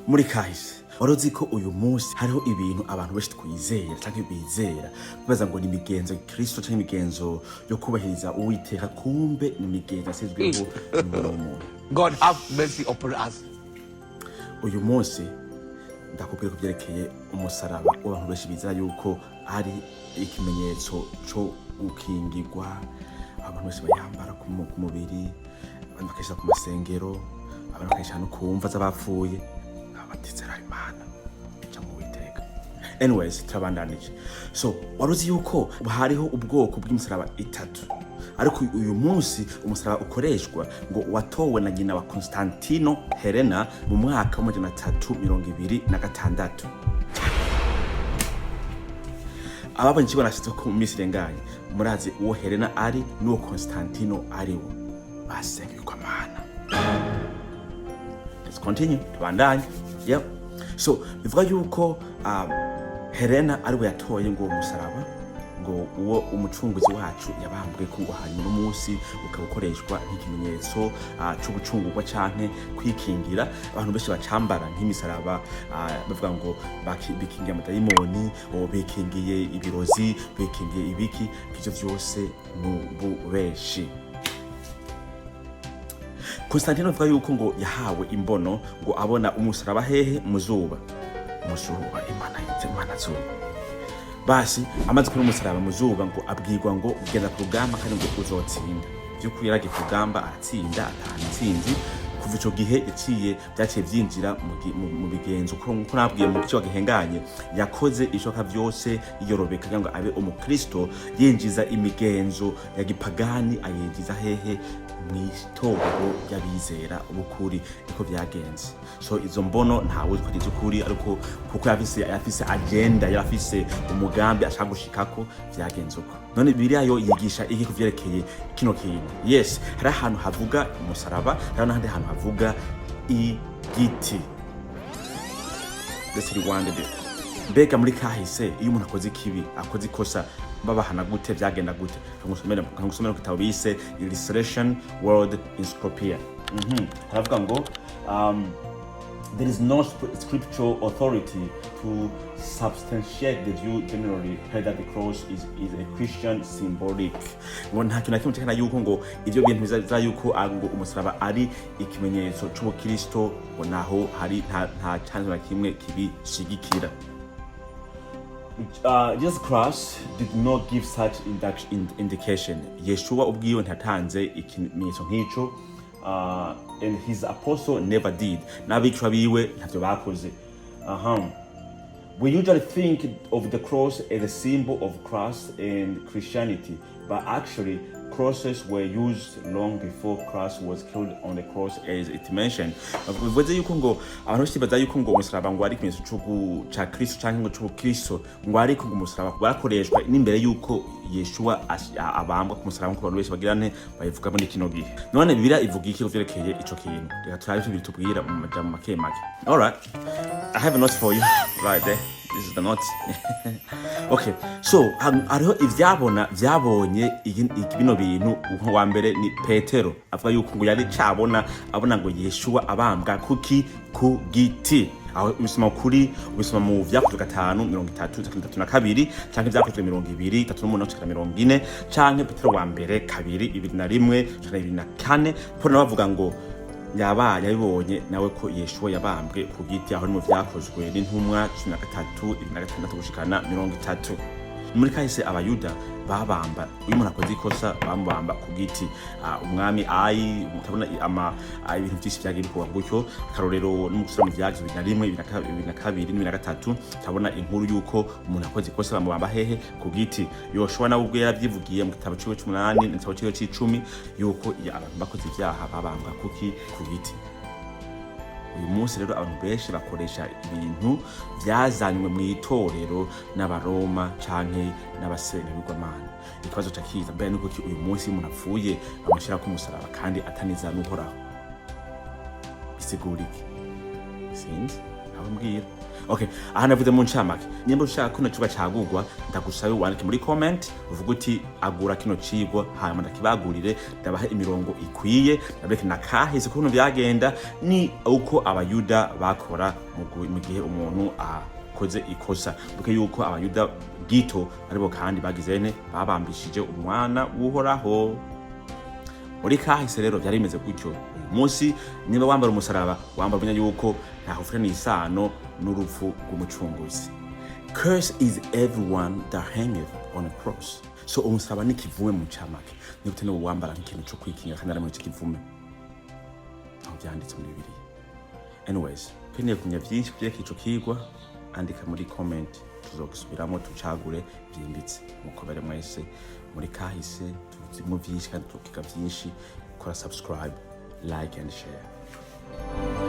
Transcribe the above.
Muri kahise, wari uzi ko uyu munsi hariho ibintu abantu benshi twizera canke bizera, bibaza ngo ni imigenzo Kristo canke imigenzo yo kubahiriza Uwiteka, kumbe ni imigenzo yasizweho n'umwana w'umuntu? God have mercy upon us. Uyu munsi ndakubwira ko byerekeye umusaraba, w'abantu benshi bizera yuko ari ikimenyetso co gukingirwa. Abantu benshi bayambara ku mubiri, abandi bakayishira ku masengero, abandi bakayishira no ku mva z'abapfuye, abatizera Imana cyangwa Uwiteka. Anyways, turabandanije. So wari uzi yuko hariho ubwoko bw'imisaraba itatu, ariko uyu munsi umusaraba ukoreshwa ngo watowe na nyina wa Constantino, Helena, mu mwaka wa 326? Ababonye ikigo nashize ko mu minsi irenganye, murazi uwo Helena ari n'uwo Constantino ari wo basenga ibigwamana. Let's continue, tubandanye. Yep. So bivuga yuko Helena ari we yatoye ngo uwo musaraba, ngo uwo umucunguzi wacu yabambwe ko, ngo hanyuma uno munsi ukaba ukoreshwa nk'ikimenyetso co gucungurwa canke kwikingira. Abantu benshi bacambara nk'imisaraba, bavuga ngo bikingiye amadayimoni, o bikingiye ibirozi, bikingiye ibiki. Ivyo vyose ni ububeshi. Constantino avuga yuko ngo yahawe imbono, ngo abona umusaraba hehe? Mu zuba, mu zuba. Imana yitse Imana zuba. Basi amaze kubona umusaraba mu zuba, ngo abwirwa ngo genda ku rugamba kandi ngo uzotsinda. Vy'ukuri yaragiye ku rugamba, aratsinda, atahana intsinzi. Kuva ico gihe yaciye byaciye vyinjira mu bigenzo. Kuko nkuko nabwiye mu gice gihenganye, yakoze ishoka vyose yiyorobeka kugira ngo abe umukristo, yinjiza imigenzo ya gipagani. Ayinjiza hehe? Mw'itorero ry'abizera b'ukuri. Niko vyagenze. So izo mbono ntawe uzi ko ari iz'ukuri, ariko kuko yafise agenda, yarafise umugambi ashaka gushikako, vyagenze uko. None Bibiliya yo yigisha iki ku vyerekeye kino kintu? Yes, hari ahantu havuga umusaraba, hari n'ahandi hantu havuga igiti. Let's rewind a bit. Mbega muri kahise, iyo umuntu akoze ikibi, akoze ikosa, babahana gute? Vyagenda gute? Kangusomere ku gitabo bise Illustration World Encyclopedia. Haravuga ngo "There is no scriptural authority to substantiate the view generally held that the cross is a Christian symbolic." Ngo nta kintu na kimwe cyerekana yuko ngo ivyo bintu biza yuko ngo umusaraba ari ikimenyetso c'ubukristo, ngo naho hari nta canke na kimwe kibishigikira. Jesus Christ did not give such indication. Yeshua ubwiwe ntiyatanze ikimenyetso nk'ico, and his apostle never did. N'abigishwa biwe ntavyo bakoze. We usually think of the cross as a symbol of Christ and Christianity, but actually crosses were used long before Christ was killed on the cross, as it mentioned. Bivuze yuko ngo abantu benshi baza yuko ngo umusaraba ngo ari ikimenyetso ca Kristo canke ngo c'ubukristo, ngo ariko ngo umusaraba warakoreshwa n'imbere yuko Yeshua abambwa ku musaraba, nkuko abantu benshi bagira nte babivuga muri kino gihe. None Bibiliya ivuga iki ku vyerekeye ico kintu? Reka turabe ivyo bitubwira mu majambo make make. Alright, I have a note for you right there. This is the note. Okay, so hariho ivyabona vyabonye bino bintu. Wa mbere ni Petero, avuga yuko ngo yari cabona, abona ngo Yeshua abambwa kuki? Ku giti. Aho ubisoma kuri, ubisoma mu Vyakozwe 5:30-32, canke Ivyakozwe 20:38-40, canke Petero wa mbere 2:21 canke 24. Paul nawe avuga ngo yabaye yabibonye nawe ko Yeshuwa yabambwe ku giti. Aho ni mu Vyakozwe n'Intumwa 13:26 gushikana 30. Muri kahise, Abayuda babamba, iyo umuntu akoze ikosa bamubamba ku giti. Umwami ayi mukabona ama ibintu byinshi byagiye bikorwa gutyo. Akarorero no mu gusoma Ivyagizwe 21, 22, 23, turabona inkuru yuko umuntu akoze ikosa bamubamba hehe? Ku giti. Yoshuwa nawe ubwe yaravyivugiye mu gitabo ciwe c'umunani n'igitabo ciwe c'icumi yuko iyo abantu bakoze ivyaha babambwa kuki? Ku giti. Uyu munsi rero abantu benshi bakoresha ibintu vyazanywe mu itorero n'Abaroma canke n'abasenga. Ikibazo ca kiza mbere nuko uyu munsi iyo umuntu apfuye bamushirako umusaraba kandi ataniza n'Uhoraho, bisigura iki? Sinzi. Aho mbwira. Okay, aha navuze mu ncamake. Nimba ushaka kino cigwa cagurwa, ndagusabe wandike muri comment uvuge uti agura kino cigwa, hanyuma ndakibagurire, ndabahe imirongo ikwiye, ndabereke na kahise ukuntu vyagenda, ni uko Abayuda bakora mu gihe umuntu akoze ikosa. Buke yuko Abayuda gito aribo kandi bagize ne babambishije umwana w'Uhoraho. Muri kahise rero byari bimeze gutyo. Uyu munsi niba wambara umusaraba, wambara umenya yuko ntaho ufitanye isano n'urupfu rw'Umucunguzi. Curse is everyone that hangeth on a cross. So umusaraba ni kivume. Mu ncamake, niba utene wambara nk'ikintu cyo kwikinga kandi ari muri icyo kivume, aho byanditse muri Bibiliya. Anyways, ukeneye kumenya byinshi kubyerekeye ico kigwa, andika muri comment, tuzogisubiramo tucagure byimbitse. Mukomere mwese. Muri kahise tuzimo byinshi kandi tukiga byinshi. Kora subscribe, like and share.